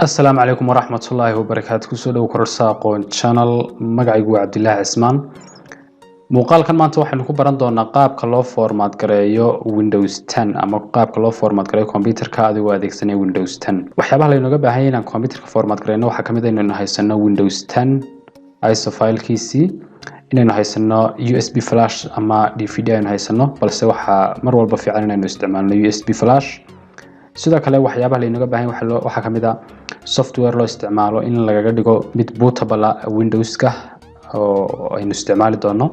Asalaamu calaykum waraxmatullaahi wabarakaatu. Kusoo dhow Kororsa Aqoon Channel. Magacaygu waa Cabdilaahi Cismaan. Muuqaalkan maanta waxaynu ku baran doonaa qaabka loo format gareeyo Windows 10 ama qaabka loo format gareeyo computerka adigoo adeegsanaya Windows 10. Waxyaabaha laynooga baahan yahay inaan computerka format gareyno waxaa kamid ah inaynu haysano Windows 10 ISO filekiisii, inaynu haysano USB flash ama DVD aynu haysano, balse waxaa mar walba fiican inaynu isticmaalno USB flash. Sidoo kale, waxyaabaha laynooga baahan yahay waxaa kamid ah software loo isticmaalo in lagaga dhigo mid bootable ah Windowska oo aynu isticmaali doono.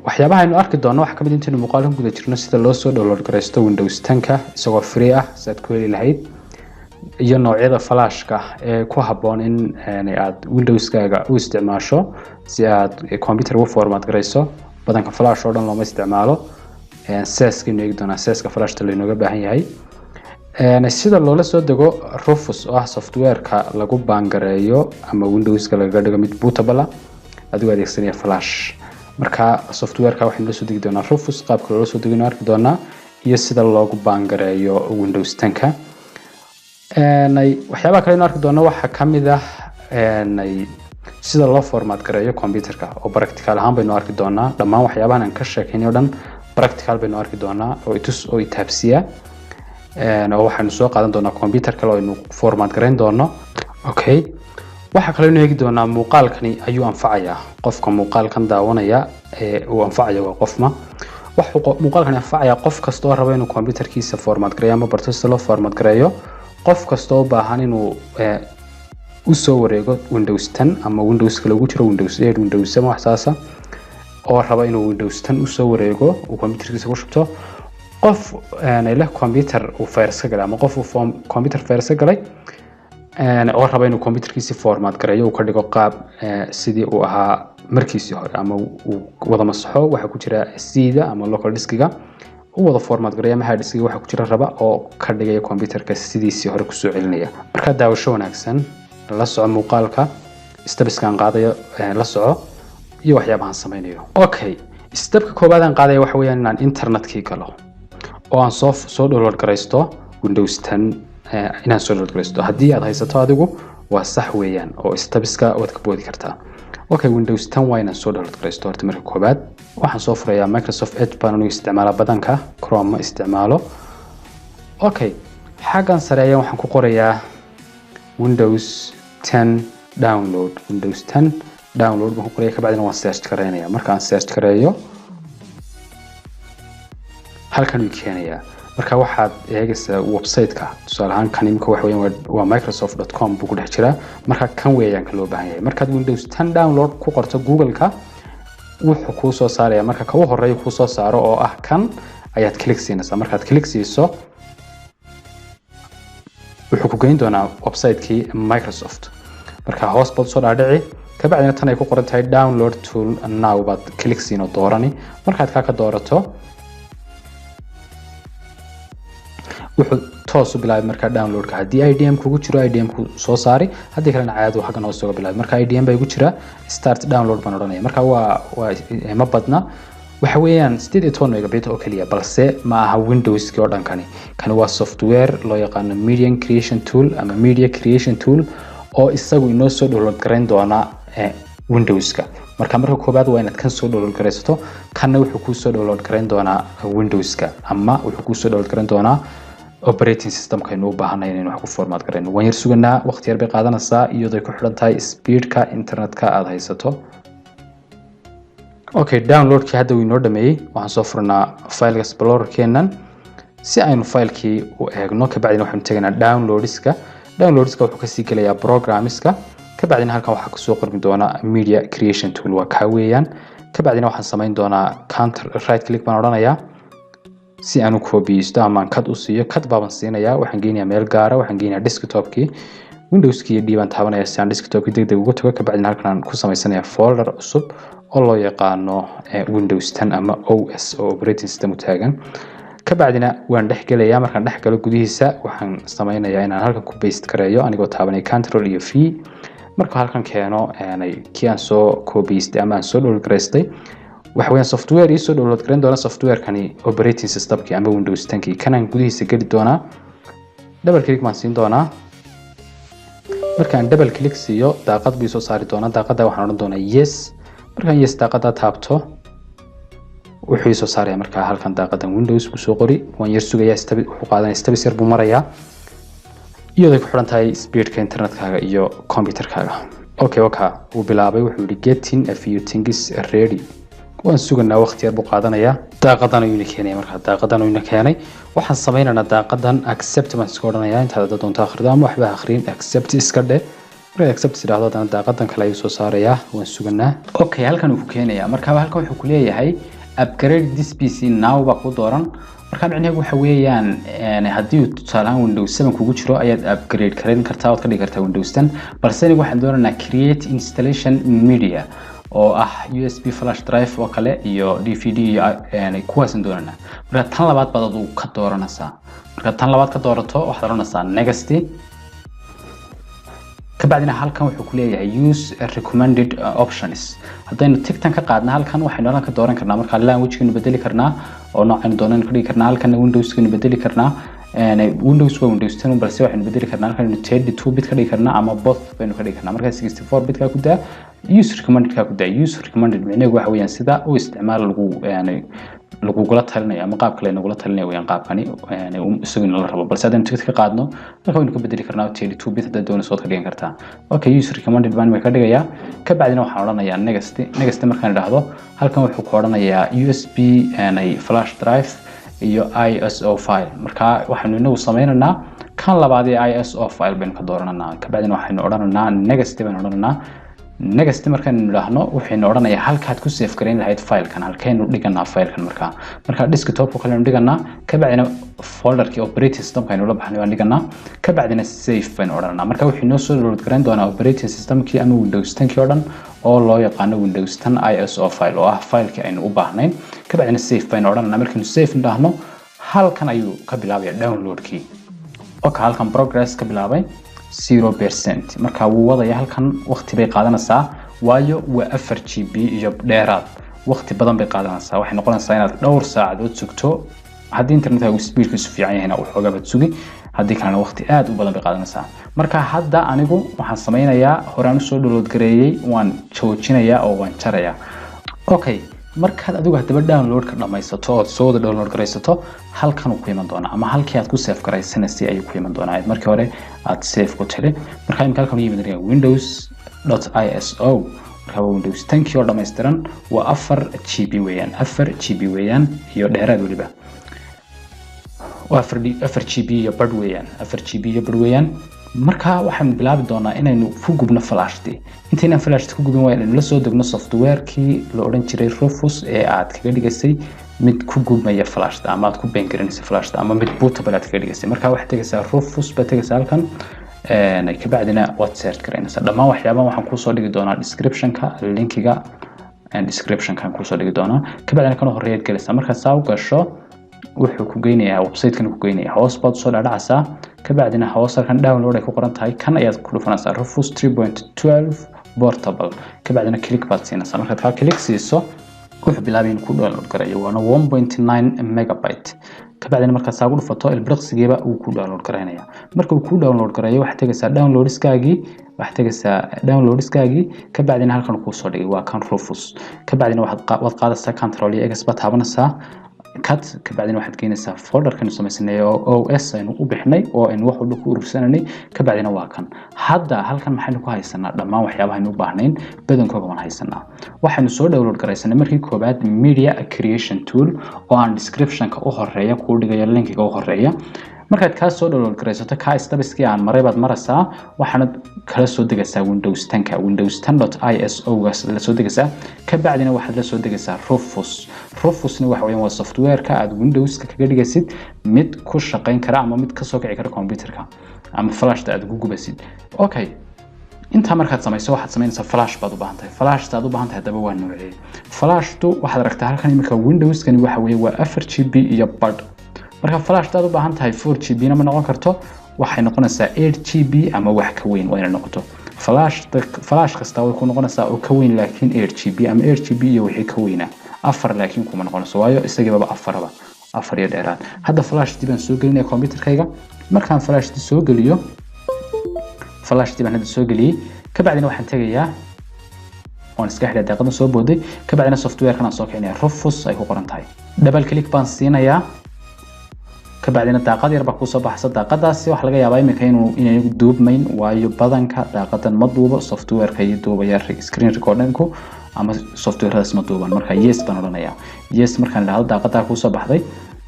Waxyaabaha aynu arki doono waxaa kamid intaynu muuqaalkan guda jirno sida loo soo download garaysto Windows 10ka isagoo free ah, si aad ku heli lahayd, iyo noocyada flashka ee ku habboon in aad Windowskaaga u isticmaasho si aad computer ugu format garayso. Badanka flash oo dhan looma isticmaalo. Size-kaynu eegi doonaa, size-ka flashta laynooga baahan yahay, sida loola soo dego Rufus oo ah softwareka lagu burn gareeyo ama Windowska lagaga dhigo mid bootable ah adigoo adeegsanaya flash. Marka softwareka waxaynu la soo degi doonaa Rufus, qaabka loola soo degino arki doonaa, iyo sida loogu burn gareeyo Windows 10ka. Waxyaabaha kale aynu arki doono waxaa kamid ah sida loo format gareeyo computerka oo practical ahaan baynu arki doonaa. Dhammaan waxyaabahan aan ka sheekeynay oo dhan practical baynu arki doonaa oo itus oo itaabsiya, oo waxaynu soo qaadan doonaa computer kale oo aynu format gareyn doono. Okay, waxaa kaloo aynu eegi doonaa muuqaalkani ayuu anfacayaa qofka muuqaalkan daawanaya ee uu anfacaya waa qofma. Wuxuu muuqaalkani anfacayaa qof kasta oo raba inuu computerkiisa format gareeyo ama barto sida loo format gareeyo, qof kasta oo u baahan inuu usoo wareego Windows 10 ama Windows kale ugu jiro, Windows 8, Windows 7, wax saasa, oo raba inuu Windows 10 usoo wareego, uu computerkiisa ku shubto, qof leh computer uu virus ka galay ama qof uu computer virus ka galay oo raba inuu computerkiisi format gareeyo, uu ka dhigo qaab sidii uu ahaa markiisii hore, ama uu wada masaxo waxa ku jira C-da ama local diskiga, u wada format gareeyo ama hard diskiga waxa ku jira raba, oo ka dhigaya computerka sidiisii hore kusoo celinaya. Marka daawasho wanaagsan. La soco muuqaalka, stepskan qaadayo la soco iyo waxyaabahan sameynayo. Okay, stepka koowaad aan qaadaya waxa weeyaan inaan internetkii galo oo aan soo download garaysto Windows 10, inaan soo download garaysto. Haddii aad haysato adigu waa sax weeyaan oo stepska waad ka boodi kartaa. Okay, Windows 10 waa inaan soo download garaysto horta. Marka koowaad waxaan soo furayaa Microsoft Edge baan anigu isticmaalaa badanka, Chrome ma isticmaalo. Okay, xaggan sare ayaan waxaan ku qorayaa Windows 10 download. Windows 10 download baan ku qoraya, kabacdina waan search gareynaya. Marka aan search gareeyo, halkan uu keenayaa. Marka waxaad eegaysaa website-ka, tusaale ahaan kan imika waxa weeyaan waa microsoft.com buu ku dhex jiraa. Marka kan weeyaan ka loo baahan yahay. Markaad Windows 10 download ku qorto Google-ka, wuxuu kuu soo saaraya, marka ka u horeeya kuu soo saaro oo ah kan ayaad click siinaysaa. Markaad click siiso, wuxuu ku geyn doonaa website-kii Microsoft. Marka hoos baad usoo dhaadhici, kabacdina tan ay ku qoran tahay "download tool now" baad click siin oo doorani. Markaad kaa ka doorato, wuxuu toos u bilaabay markaa downloadka. Haddii IDM kugu jiro, IDM ku soo saari, haddii kalena caadi xaggan hoos uga bilaabay. Marka IDM baa igu jira, "start download" baan odhanaya. Marka waa ma badna, waxa weeyaan 18 megabit oo keliya, balse ma aha Windowski oo dhan kani. Kani waa software loo yaqaano Media Creation Tool ama Media Creation Tool oo isagu inoo soo download garayn doona Windowska. Marka koowaad waa inaad kan soo download garaysato. Kanna wuxuu kuu soo download garayn doonaa Windowska ama wuxuu kuu soo download garayn doonaa operating systemka aynu u baahanay inaynu wax ku format garayno. Waan yar suganaa, waqti yar bay qaadanaysaa iyadoo ay ku xidhan tahay speedka internetka aad haysato. Okay, downloadkii hadda wuu inoo dhameeyey. Waxaan soo furnaa file explorerkeennan si aynu filekii u eegno. Kabacdina waxaynu tegaynaa downloadska. Downloadska wuxuu kasii gelayaa programmiska. Kabacdina halkan waxaa kusoo qormi doona Media Creation Tool, waa kaa weeyaan. Kabacdina waxaan samayn doonaa counter right click baan odhanayaa si aan u koobiyeysto ama aan cut u siiyo. Cut baaban siinayaa, waxaan geynayaa meel gaara, waxaan geynayaa desktopkii. Windowskii iyo D baan taabanaya si aan desktopkii deg deg uga tago. Kabacdina halkan aan ku samaysanaya folder cusub oo loo yaqaano Windows 10 ama OS oo operating system u taagan. Kabacdina waan dhex gelayaa. Markaan dhex galo gudihiisa, waxaan sameynayaa inaan halkan ku paste gareeyo anigoo taabanaya Control iyo V. Marka halkan keeno kii aan soo koobiyeystay ama aan soo download garaystay, waxa weeyaan software ii soo download garan doona softwarekani operating systemkii ama Windows 10kii. Kanaan gudihiisa geli doonaa, double click baan siin doonaa. Markaan double click siiyo, daaqad buu soo saari doonaa. Daaqadda waxaan odhan doonaa yes. Markaan yes daaqadda taabto, wuxuu ii soo saaraya markaa halkan daaqadan Windows buu soo qori. Waan yar sugayaa, step wuxuu qaadanaya, steps yar buu marayaa, iyadoo ku xidhan tahay speedka internetkaaga iyo computerkaaga. Okay, waka wuu bilaabay. Wuxuu yihi "Getting a few things ready." Waan suganaa, waqti yar buu qaadanayaa. Daaqadan ayuuna keenaya. Markaa daaqadan ayuuna keenay, waxaan sameynaynaa daaqadan accept baan iska odhanayaa. Intaad hadda doonto akhrido ama waxba ha akhriin, accept iska dhe. Markaad accept tidhaahdo, haddana daaqadan kale ayuu soo saarayaa. Waan suganaa. Okay, halkan uu ku keenayaa. Marka halkan wuxuu ku leeyahay "Upgrade this PC now" baa ku dooran. Marka micnaheedu waxa weeyaan, haddii uu tusaale ahaan Windows 7 kugu jiro, ayaad upgrade gareyn kartaa, ood ka dhigi kartaa Windows 10. Balse anigu waxaan doonaynaa create installation media, oo ah USB flash drive oo kale iyo DVD iyo kuwaasaan doonaynaa. Marka tan labaad baad adigu ka dooranaysaa. Marka tan labaad ka doorato, waxaad odhanaysaa next. Kabacdina halkan wuxuu ku leeyahay "Use recommended options." Haddaynu ticktan ka qaadna, halkan waxaynu halkan ka dooran karnaa marka language-kaynu bedeli karnaa oo noocaynu doonaynu ka dhigi karnaa. Halkanna Windowskaynu bedeli karnaa. Windows waa Windows 10, balse waxaynu bedeli karnaa halkan 32 bit ka dhigi karnaa ama both baynu ka dhigi karnaa. Marka 64 bit ka ku daa, use recommended ka ku daa. Use recommended micnaheedu waxa weeyaan sida u isticmaal lagu lagugula talinayo ama qaabka laynagula talinayo weeyaan qaabkani isagu inala rabo. Balse haddaynu tickta ka qaadno, halka waynu ka bedeli karnaa, 32 bit haddaad doonayso waad ka dhigan kartaa. Okay, use recommended baan ka dhigayaa. Kabacdina waxaan odhanayaa next. Next markaan idhaahdo, halkan wuxuu ku odhanayaa USB flash drive iyo ISO file. Marka waxaynu inagu sameynaynaa kan labaad ee ISO file baynu ka doorananaa. Kabacdina waxaynu odhanaynaa next baynu odhanaynaa. Next markaynu nidhaahno, waxaynu odhanayaa halkaad ku save garayn lahayd filekan, halkaynu dhiganaa filekan. Markaa desktop kalenu dhiganaa. Kabacdina folderkii operating systemka aynu la baxnay baan dhiganaa. Kabacdina save baynu odhanaa. Marka wuxuu inoo soo download garayn doonaa operating systemkii ama Windows 10kii oo dhan, oo loo yaqaano Windows 10 ISO file, oo ah filekii aynu u baahnayn. Kabacdina save baynu odhananaa. Markaynu save nidhaahno, halkan ayuu ka bilaabaya downloadkii. Okay, halkan progress ka bilaabay 0%. Marka wuu wadaya halkan, waqti bay qaadanaysaa, waayo waa 4 GB iyo dheeraad. Waqti badan bay qaadanaysaa. Waxay noqonaysaa inaad dhowr saacadood sugto. Haddii internetkaagu speedkiisu fiican yahayna, waxoogaa baad sugi, haddii kalena waqti aad u badan bay qaadanaysaa. Marka hadda anigu waxaan sameynayaa, horaan usoo download gareeyey, waan joojinayaa oo waan jarayaa. Okay, markaad adigu haddaba downloadka dhammaysato ood soo wada download garaysato, halkan uu ku iman doonaa ama halkii aad ku save garaysanaysay ayuu ku iman doonaa markii hore aad save ku tiri. Marka imika halkan u yimid Windows .iso. Marka waa Windows 10kii oo dhammaystiran, waa 4 GB weeyaan, 4 GB weeyaan iyo dheeraad weliba. Waa 4 GB iyo badh weeyaan, 4 GB iyo badh weeyaan. Marka waxaanu bilaabi doonaa inaynu ku gubno flashti. Intaynaan flashti ku gubin, waa inaynu la soo degno softwarekii la odhan jiray Rufus ee aad kaga dhigaysay mid ku gubmaya flashta ama aad ku burn garanaysa flashta ama mid bootable aad kaga dhigaysay. Marka waxaad tegaysaa Rufus baad tegaysaa halkan, kabacdina waad search garaynaysaa. Dhammaan waxyaabahan waxaan kuusoo dhigi doonaa descriptionka, linkiga descriptionkan kuusoo dhigi doonaa. Kabacdina kan horeeyaad gelaysaa. Markaad saa u gasho, wuxuu ku geynayaa website-kan ku geynaya. Hoos baad usoo dhacdhacaysaa. Kabacdina hoos halkan download ay ku qoran tahay, kan ayaad ku dhufanaysaa, Rufus 3.12 portable. Kabacdina click baad siinaysaa. Markaad kaa click siiso, wuxuu bilaabay inuu ku download garayo, waana 1.9 megabyte. Kabacdina markaad saa ugu dhufato, ilbiriqsigiiba wuu ku download garaynaya. Marka uu ku download garayo, waxaad tegaysaa downloadskaagii, waxaad tegaysaa downloadskaagii. Kabacdina halkan kuu soo dhigay, waa kan Rufus. Kabacdina waad qaadaysaa, control iyo X baad taabanaysaa, cut. Kabacdina waxaad geynaysaa folderkaynu samaysanay oo OS aynu u bixnay oo aynu wax walba ku urursananay. Kabacdina waa kan. Hadda halkan maxaynu ku haysanaa? Dhammaan waxyaabaha aynu u baahnayn badankooga waan haysanaa. Waxaynu soo download garaysanay markii koobaad media creation tool, oo aan descriptionka u horeeya kuu dhigayo, linkiga u horeeya. Markaad kaa soo download garaysato, kaa stepskii aan maray baad maraysaa. Waxaanad kala soo degaysaa Windows 10ka, Windows 10.iso gaas la soo degaysaa. Kabacdina waxaad la soo degaysaa Rufus. Rufusna waxa weeyaan waa softwareka aad Windowska kaga dhigaysid mid ku shaqayn kara ama mid kasoo kici kara computerka ama flashta aad ugu gubaysid. Okay, intaa markaad samayso, waxaad samaynaysaa flash baad u baahan tahay. Flashta aad u baahan tahay haddaba waa noocee? Flashtu waxaad aragtaa halkan imika Windowskani waxa weeye waa 4 GB iyo badh. Marka flashta aad u baahan tahay 4 GB na ma noqon karto, waxay noqonaysaa 8 GB ama wax ka weyn waa inay noqoto. Flash kasta way ku noqonaysaa oo ka weyn, laakiin 8 GB ama 8 GB iyo wixii ka weynaa. Afar laakiin kuma noqonayso, waayo isagiibaba afaraba, afar iyo dheeraad. Hadda flashtii baan soo gelinaya computerkayga. Markaan flashtii soo geliyo, Flashtii baan hadda soo geliyey. Kabacdina waxaan tegayaa oon iska xidhay daaqadan soo booday. Kabacdina softwarekan aan soo kicinaya, Rufus ay ku qoran tahay, double click baan siinayaa. Kabacdina daaqad yar baa kusoo baxaysa. Daaqadaasi waxaa laga yaabaa iminka inay duubmayn, waayo badanka daaqadan ma duubo softwareka iyo duubaya screen recordingku ama softwaradaas ma duuban. Marka yes baan odhanayaa. Yes markaan idhaahdo, daaqadaa kusoo baxday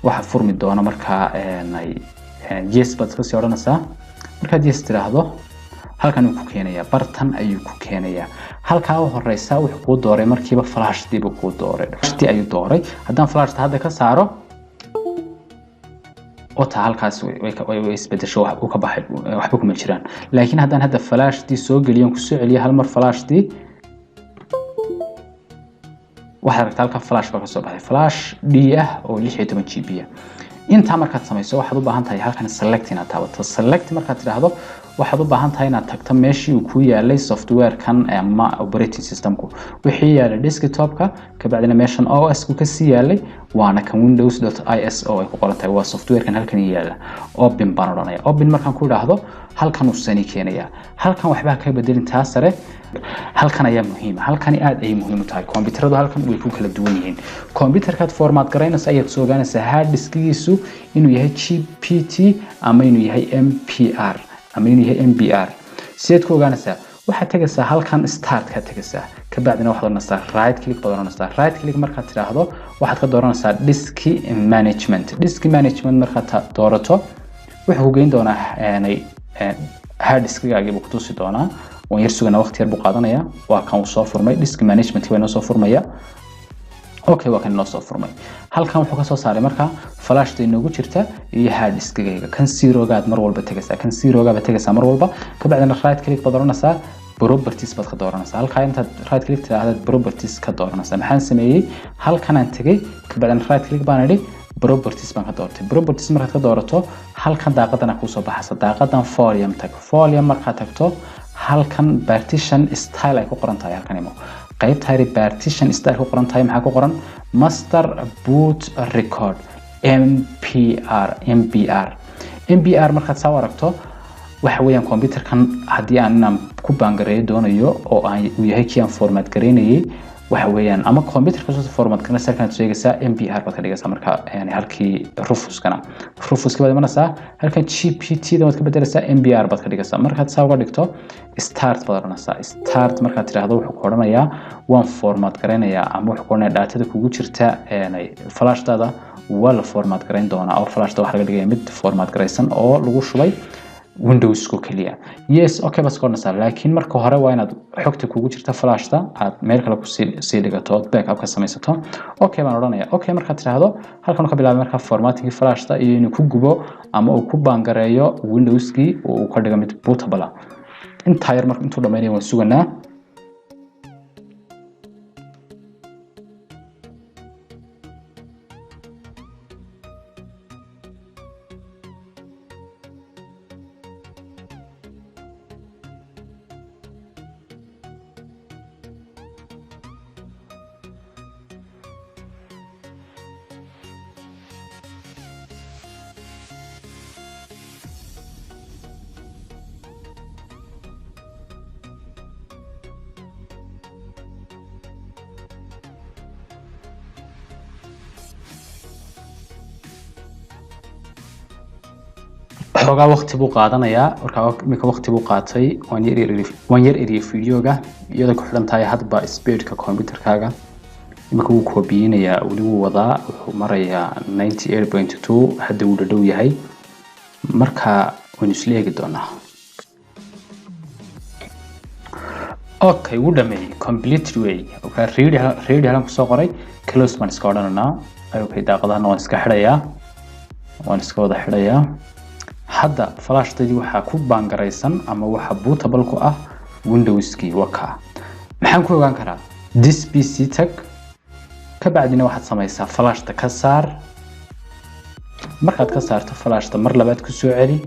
waxa furmi doona. Markaa yes baad iska sii odhanaysaa. Markaad yes tidhaahdo, halkan uu ku keenayaa, bartan ayuu ku keenayaa. Halkaa u horeysa wuxuu kuu dooray markiiba flashdii buu kuu dooray, flashdii ayuu dooray. Haddaan flashta hadda ka saaro, ota halkaas way isbedesho, wax uu ka baxay, waxba kuma jiraan. Laakiin haddaan hadda flashdii soo geliyo, kusoo celiyo hal mar flashdii, waxaad aragtaa halka flash baa kasoo baxay, flash D ah oo 16 GB ah. Intaa markaad samayso, waxaad u baahan tahay halkan select inaad taabato. Select markaad tidhaahdo, waxaad u baahan tahay inaad tagto meeshii uu ku yaalay softwarekan ama operating systemku wixii yaalay desktopka. Kabacdina meeshan OS ku kasii yaalay, waana kan windows.iso ay ku qoran tahay, waa softwarekan halkan yaala. Open baan odhanaya. Open markaan ku idhaahdo, halkan uu sani keenaya. Halkan waxbaa ka bedelin, taa sare halkan ayaa muhiima. Halkani aad ayay muhiim u tahay. Kombiyuutaradu halkan way ku kala duwan yihiin. Kombiyuutarkaad format garaynaysa ayaad soo ogaanaysaa hard diskigiisu inuu yahay GPT ama inuu yahay MPR ama inuu yahay MBR. Sideed ku ogaanaysaa? Waxaad tegaysaa halkan, start ka tegaysaa. Kabacdina waxaad odhanaysaa right click baad odhanaysaa. Right click markaad tidhaahdo, waxaad ka dooranaysaa disk management. Disk management markaad doorato, wuxuu ku geyn doonaa hard diskigaagii buu kutusi doonaa. Waan yar suganaa, waqti yar buu qaadanaya. Waa kan uu soo furmay, disk management waa inoo soo furmaya. Okay, waa kan inoo soo furmay. Halkan wuxuu kasoo saaray marka flashta inoogu jirta iyo hard diskigayga. Kan zerogaad mar walba tegaysaa, kan zerogaaba tegaysaa mar walba. Kabacdina right click baad oranaysaa, properties baad ka dooranaysaa. Halkaa intaad right click tidhaahdaad properties ka dooranaysaa. Maxaan sameeyey? Halkanaan tegey, kabacdina right click baan idhi, properties baan ka doortay. Properties markaad ka doorato, halkan daaqadana kuusoo baxaysa. Daaqadan volume tag. Volume markaad tagto, halkan partition style ay ku qoran tahay, halkan imo, qaybta yari partition style ku qoran tahay. Maxaa ku qoran? Master boot record MPR, MBR. MBR markaad saa u aragto, waxa weeyaan computerkan haddii aan inaan ku baangareeyo doonayo oo aan uu yahay kii aan format gareynayay, waxa weeyaan ama computerka soo format garanaysa, halkan aad sheegaysaa MBR baad ka dhigaysaa. Marka yani halkii Rufuskana, Rufuska baad imanaysaa, halkan GPT da waad ka bedelaysaa, MBR baad ka dhigaysaa. Markaad saa uga dhigto, start baad odhanaysaa. Start markaad tidhaahdo, wuxuu ku odhanayaa waan format garaynayaa, ama wuxuu ku odhanayaa datada kugu jirta yani flashdaada waa la format garayn doonaa, oo flashda waxaa laga dhigaya mid format garaysan oo lagu shubay Windowsku keliya. Yes, okay baad iska odhanaysaa. Laakiin marka hore waa inaad xogta kugu jirta flashta aad meel kale kusii sii dhigato ood backup ka samaysato. Okay baan odhanaya. Okay markaad tidhaahdo, halkan ka bilaabay marka formattingii flashta iyo inuu ku gubo ama uu ku baangareeyo Windowskii oo uu ka dhigo mid bootable ah. Intaa yar marka intuu dhammaynayo waan suganaa. Xoogaa waqti buu qaadanayaa. Markaa iminka waqti buu qaatay. Waan yar eriyay videoga, iyadoo ku xidhan tahay hadba speedka computerkaaga. Iminka wuu koobiyeynayaa, weli wuu wadaa, wuxuu marayaa 98.2, hadda wuu dhadhow yahay. Marka waynu isla eegi doonaa. Okay, wuu dhameeyey, completed way. Okay, ready, ready halan kusoo qoray. Close baan iska odhanaynaa. Okay, daaqadahana waan iska xidhayaa, waan iska wada xidhayaa. Hadda flashtadii waxaa ku baangaraysan ama waxa bootable ku ah Windowskii. Waa kaa. Maxaan ku ogaan karaa? This PC tag. Kabacdina waxaad samaysaa flashta ka saar. Markaad ka saarto flashta, mar labaad ku soo celi.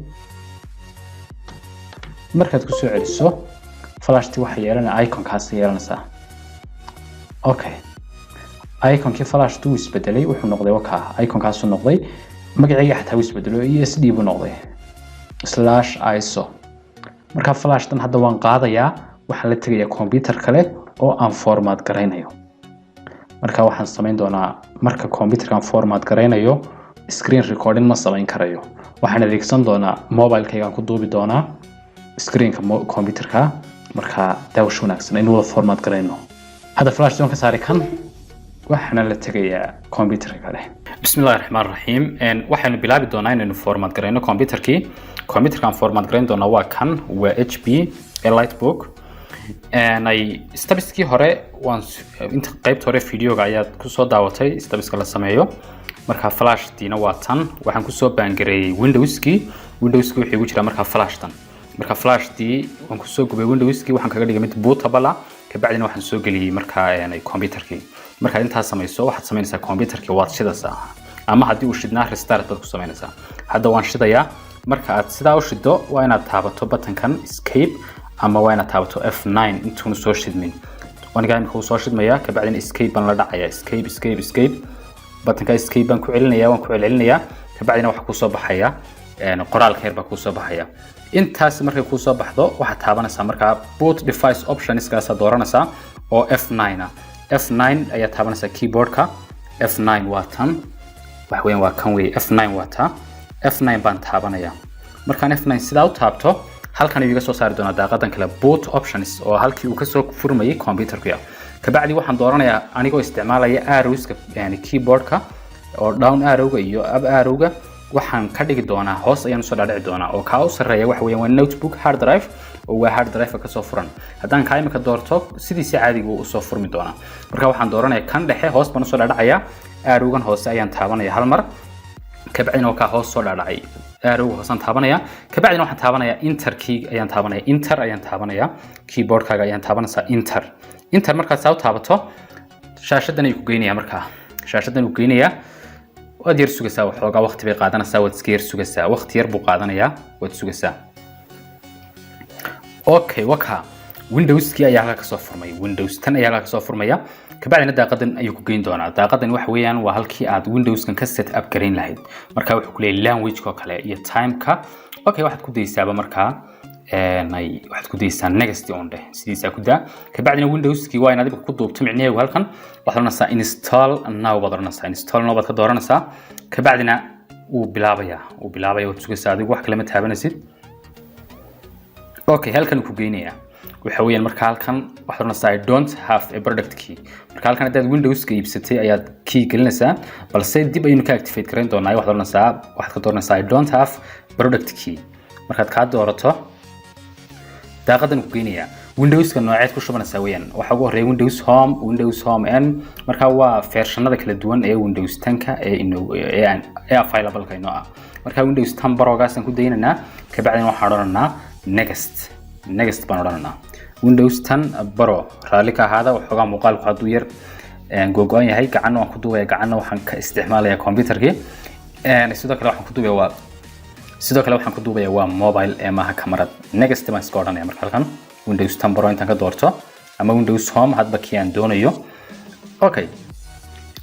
Markaad ku soo celiso, flashtii waxay yeelanaya iconkaas yeelanaysaa. Okay, iconkii flashtu wuu isbedelay, wuxuu noqday wakaa, iconkaasuu noqday. Magacayga xataa wuu isbedelo, ESD buu noqday, /iso. Marka flashtan hadda waan qaadayaa, waxaan la tegayaa computer kale oo aan format garaynayo. Marka waxaan samayn doonaa, marka computerkan format garaynayo, screen recording ma samayn karayo. Waxaan adeegsan doonaa mobilekaygaan ku duubi doonaa screenka computerka. Marka daawasho wanaagsan, aynu wada format garayno. Hadda flash waan ka saari kan, waxaana la tegayaa computerka kale. Bismillahi raxmaan raxiim. Waxaynu bilaabi doonaa inaynu format garayno computerkii. Computerkaan format garayn doonaa waa kan, waa HP EliteBook. Ay stepskii hore waan inta qaybta hore videoga ayaad kusoo daawatay stepska la sameeyo. Marka flashtiina waa tan, waxaan kusoo burn gareeyey Windowskii. Windowskii wuxuu igu jiraa markaa flashtan. Marka flashtii waan kusoo gubay Windowskii, waxaan kaga dhigay mid bootable ah. Kabacdina waxaan soo geliyey markaa computerkii. Markaad intaas samayso, waxaad samaynaysaa computerkii waad shidaysaa, ama haddii uu shidnaa restart baad ku samaynaysaa. Hadda waan shidayaa. Marka aad sidaa u shido, waa inaad taabato buttonkan escape ama waa inaad taabato F9 intuuna soo shidmin. Aniga imika wuu soo shidmayaa, kabacdina escape baan la dhacayaa. Escape, escape, escape, buttonka escape baan ku celinaya, waan ku celcelinayaa. Kabacdina waxaa kusoo baxaya qoraalka yar baa kusoo baxaya. Intaas markay kusoo baxdo, waxaad taabanaysaa markaa boot device optionskaasaa dooranaysaa oo F9 ah. F9 ayaa taabanaysaa keyboardka. F9 waa tan, wax weeyaan waa kan wey. F9 waa taa, F9 baan taabanaya. Markaan F9 sidaa u taabto, halkan ayuu iga soo saari doonaa daaqadan kale, boot options, oo halkii uu kasoo furmayay computerka. Kabacdi waxaan dooranayaa, anigoo isticmaalaya arrowska, yani keyboardka oo down arrowga iyo up arrowga, waxaan ka dhigi doonaa hoos ayaan usoo dhaadhici doonaa, oo kaa u sarreeya waxa weeyaan waa notebook hard drive, oo waa hard drive kasoo furan. Haddaan kaa imika doorto, sidiisi caadiga uu usoo furmi doonaa. Marka waxaan dooranayaa kan dhexe, hoos baan usoo dhaadhacayaa. Arrowgan hoose ayaan taabanaya hal mar, kabacdina waa kaa hoos soo dhaadhacay. Arrowga hoosaan taabanaya, kabacdina waxaan taabanaya enter key ayaan taabanaya. Enter ayaan taabanaya, keyboardkaaga ayaan taabanaysaa enter. Enter markaad saa u taabato, shaashadan ayuu ku geynayaa. Markaa shaashadan uu geynayaa, waad yar sugaysaa waxoogaa, waqti bay qaadanaysaa. Waad iska yar sugaysaa, waqti yar buu qaadanayaa, waad sugaysaa. Okay, waka Windowskii ayaa halka kasoo furmay. Windows 10 ayaa halka kasoo furmaya. Kabacdina daaqadan ayuu ku geyn doonaa. Daaqadan waxa weeyaan waa halkii aad Windowskan ka set up garayn lahayd. Marka wuxuu ku leeyahay language oo kale iyo timeka. Okay, waxaad ku daysaaba markaa waxaad ku daysaa next on dheh, sidiisaa ku daa. Kabacdina Windowskii waa inaad imika ku duubto. Micnaheedu halkan waxaad oranaysaa install now baad oranaysaa. Install now baad ka dooranaysaa. Kabacdina wuu bilaabayaa, wuu bilaabaya. Waad sugaysaa adigu, wax kale ma taabanaysid. Okay, halkan uu ku geynayaa waxa weeyaan, marka halkan waxaad oranaysaa "I don't have a product key". Marka halkan haddaad Windowska iibsatay ayaad key gelinaysaa, balse dib ayaynu ka activate garayn doonaa. Waxaad oranaysaa, waxaad ka dooranaysaa "I don't have product key". Markaad kaa doorato, daaqadan ku geynayaa. Windowska nooceed ku shubanaysaa weeyaan. Waxaa ugu horeeya Windows Home, Windows Home N. Marka waa versionada kala duwan ee Windows 10ka ee inoo ee aan ee available-ka inoo ah. Marka Windows 10 Pro-gaasaan ku daynaynaa. Kabacdina waxaan odhanaynaa next, next baan odhanaynaa. Windows 10 Pro. Raalli ka ahaada waxoogaa muuqaalku hadduu yar googo-an yahay. Gacanna waan ku duubaya, gacanna waxaan ka isticmaalaya computerkii. Sidoo kale waxaan ku duubaya waa sidoo kale waxaan ku duubaya waa mobile ee maaha kamarad. Next baan iska odhanaya. Marka halkan Windows 10 Pro intaan ka doorto ama Windows Home, hadba kii aan doonayo. Okay,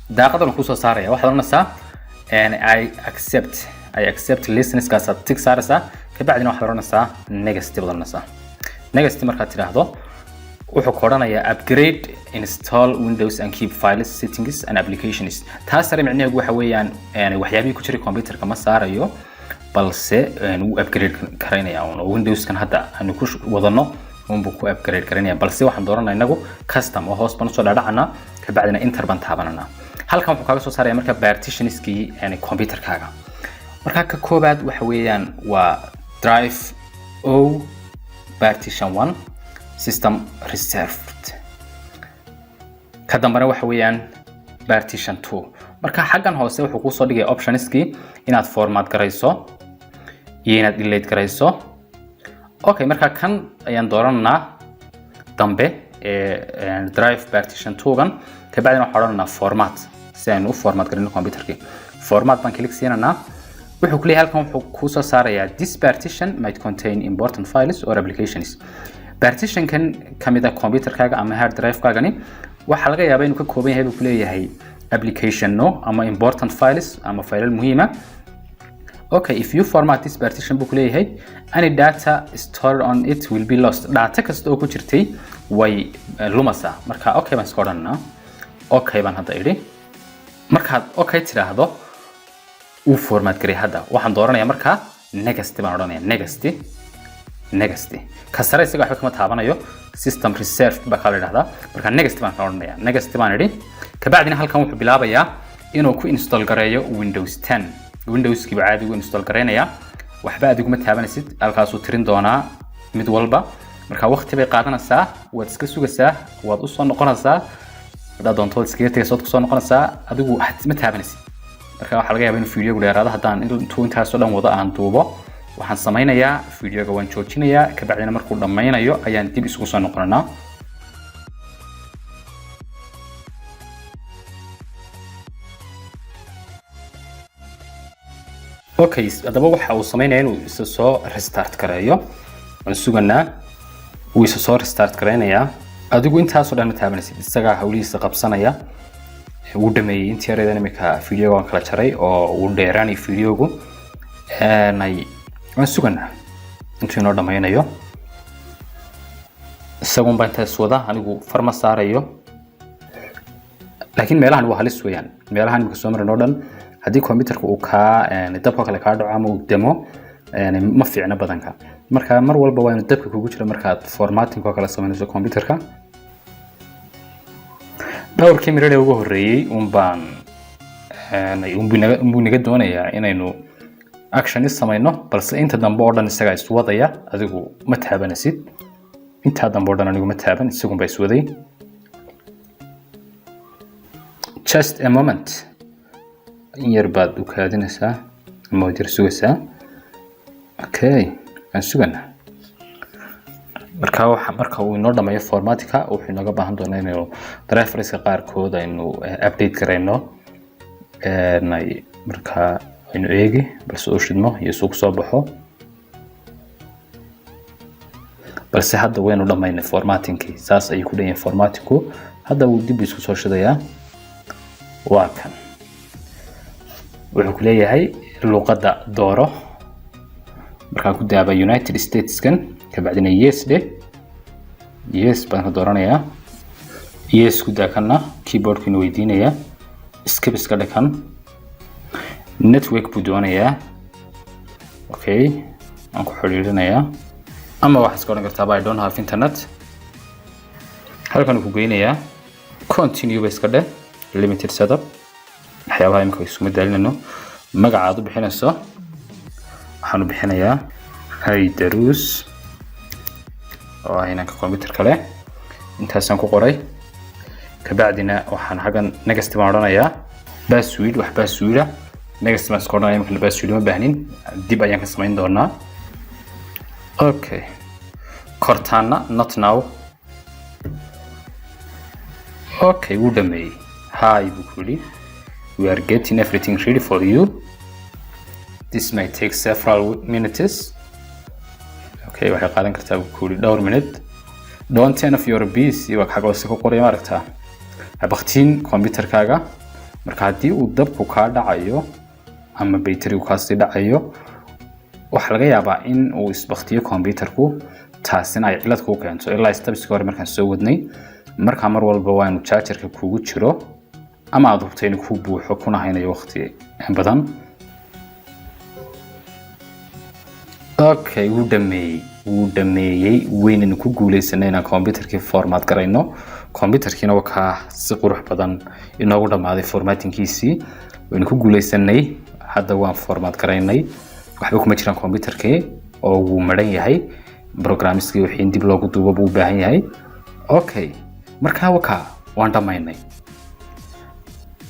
daaqadan kusoo saaraya, waxaad odhanaysaa "I accept". "I accept license-kaasaad tick saaraysaa. Kabacdina waxaad odhanaysaa next baad odhanaysaa. Next markaad tidhaahdo, wuxuu ku odhanayaa upgrade, install Windows and keep files, settings and applications. Taas sare micnaheedu waxa weeyaan waxyaabihii ku jiray computerka ma saarayo, balse wuu upgrade karaynaya un, oo Windowskan hadda aanu ku wadano unbuu ku upgrade garaynaya. Balse waxaan dooranaa inagu custom, oo hoos baan usoo dhaadhacanaa, kabacdina enter baan taabananaa. Halkan wuxuu kaaga soo saaraya marka partitionskii, yani computerkaaga. Marka ka koobaad waxa weeyaan waa drive O partition 1 system reserved. Ka dambena waxa weeyaan partition 2. Marka xaggan hoose wuxuu kusoo dhigaya optionskii inaad format garayso iyo inaad delete garayso. Okay, marka kan ayaan doorananaa dambe ee drive partition 2gan. Kabacdina waxaan odhananaa format, si aynu u format garino computerkii. Format baan click siinanaa. Wuxuu ku leeyahay halkan, wuxuu kusoo saarayaa "This partition might contain important files or applications". Partitionkan kamid ah computerkaaga ama hard drive-kaagani waxaa laga yaabaa inuu ka kooban yahay, buu kuleeyahay, applicationno ama important files ama faylal muhiima. Okay, if you format this partition, buu kuleeyahay, any data stored on it will be lost. Data kasta oo ku jirtay way lumaysaa. Marka okay baan iska odhanaa. Okay baan hadda idhi. Markaad okay tidhaahdo, uu format garay. Hadda waxaan dooranayaa markaa next baan odhanaya. Next, next. Ka sare isaga waxba kama taabanayo, system reserve baa kaa la idhahdaa. Marka next baan ka odhanaya. Next baan idhi. Kabacdina halkan wuxuu bilaabayaa inuu ku install gareeyo Windows 10. Windowskiiba caadi ugu install gareynayaa, waxba adiguma taabanaysid. Halkaasuu tirin doonaa mid walba. Marka waqti bay qaadanaysaa, waad iska sugaysaa, waad usoo noqonaysaa. Haddaad doonto waad iskaga tegaysa, waad kusoo noqonaysaa. Adigu ma taabanaysid. Marka waxaa laga yaabaa inuu videogu dheeraado. Haddaan intuu intaasoo dhan wado aan duubo, waxaan samaynayaa videoga waan joojinayaa. Kabacdina markuu dhammaynayo ayaan dib isugu soo noqonanaa. Okay, haddaba waxa uu sameynaya inuu isa soo restart gareeyo. Waan suganaa, wuu isa soo restart gareynayaa. Adigu intaasoo dhan ma taabanaysid, isagaa hawlihiisa qabsanaya. Wuu dhameeyey intii yareedan. Imika videoga waan kala jaray oo wuu dheeraanay videogu. Waan suganaa intuu inoo dhammaynayo. Isagun baa intaas wada, anigu far ma saarayo. Laakiin meelahan waa halis weeyaan. Meelahan imika soo marin oo dhan, haddii computerka uu kaa dabka kale kaa dhaco ama uu demo, ma fiicna badanka. Marka mar walba waa inuu dabka kugu jiro markaad formatting oo kale samaynayso computerka. Dhowrkii minute ee ugu horreeyey unbaan unbuu naga doonayaa inaynu action is samayno, balse inta dambe oo dhan isagaa iswadaya. Adigu ma taabanaysid. Intaa dambe oo dhan anigu ma taaban, isagun baa iswaday. Just a moment, in yar baad u kaadinaysaa ama waad yar sugaysaa. Okay, waan suganaa. Marka waxa marka uu inoo dhamayo formatka, wuxuu inooga baahan doonaa inaynu driverska qaarkood aynu update garayno. Marka aynu eegi balse uu shidmo iyo suu kusoo baxo. Balse hadda waynu dhamaynay formattingkii, saas ayuu ku dhan yahay formattingku. Hadda wuu dib isku soo shidayaa. Waa kan, wuxuu ku leeyahay luqadda dooro. Markaa ku daaba United Stateskan, kabacdina yes dheh. Yes baan ka dooranayaa. Yes ku daa. Kanna keyboardkiina weydiinayaa, skip iska dhe. Kan network buu doonayaa. Okay, waan ku xiriirinayaa, ama waxaad iska odhan kartaaba "I don't have internet". Halkan uu ku geynayaa, continue ba iska dheh. Limited setup, waxyaabaha imika iskuma daalinayno. Magaca aad u bixinayso, waxaan u bixinayaa Haydarus oo ah inanka computer kale. Intaasaan ku qoray. Kabacdina waxaan xaggan next baan odhanayaa. Password, wax passworda, next baan iska odhanaya. Imika password ma baahnin, dib ayaan ka samayn doonaa. Okay, Cortana, not now. Okay, wuu dhameeyey. Hi buu ku yidhi, we are getting everything ready for you, this may take several minutes. Okay, waxay qaadan kartaa buu ku yidhi dhowr minute. Don't turn off your PC, waa xagga hoose ku qoraya, maaragtaa? Habaktiin computerkaaga. Marka haddii uu dabku kaa dhacayo ama bayterigu kaasii dhacayo, waxaa laga yaabaa in uu isbaktiyo computerku, taasina ay cilad kuu keento ilaa stepska hore markaan soo wadnay. Markaa mar walba waa inuu chargerka kugu jiro ama aad hubto inuu kuu buuxo kuna haynayo waqti badan. Okay, wuu dhameeyey, wuu dhameeyey. Weynaynu ku guuleysanay inaan computerkii format garayno. Computerkiina waa kaa si qurux badan inoogu dhammaaday formattingkiisii. Waynu ku guuleysanay. Hadda waan format garaynay, waxba kuma jiraan computerkii oo wuu maran yahay. Programmiskii wixii in dib loogu duubo buu u baahan yahay. Okay, markaa wakaa waan dhammaynay.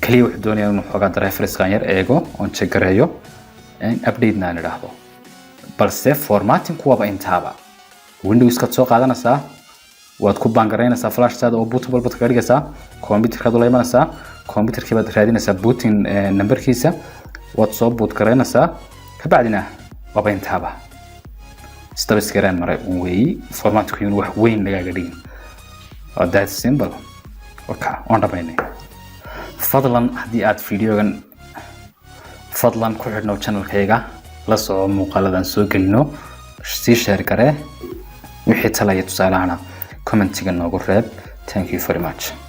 Kaliya wuxuu doonayaa inuu xoogaa driverskan yar eego oon check gareeyo, update-na aan idhaahdo. Balse formatting waaba intaaba. Windowskaad soo qaadanaysaa, waad ku baangaraynaysaa flashtaada oo bootable baad kaga dhigaysaa. Computerkaad ula imanaysaa, computerkii baad raadinaysaa booting numberkiisa, waad soo boot garaynaysaa. Kabacdina waaba intaaba, stepskaraan maray un weeyi. Formatku inuu wax weyn lagaaga dhigin, waa that simple. Waka waan dhamaynay. Fadlan haddii aad videogan, fadlan ku xidhnow channelkayga. La soco muuqaaladan soo gelino, sii share garee. Wixii talaya tusaalahana commentiga noogu reeb. Thank you very much.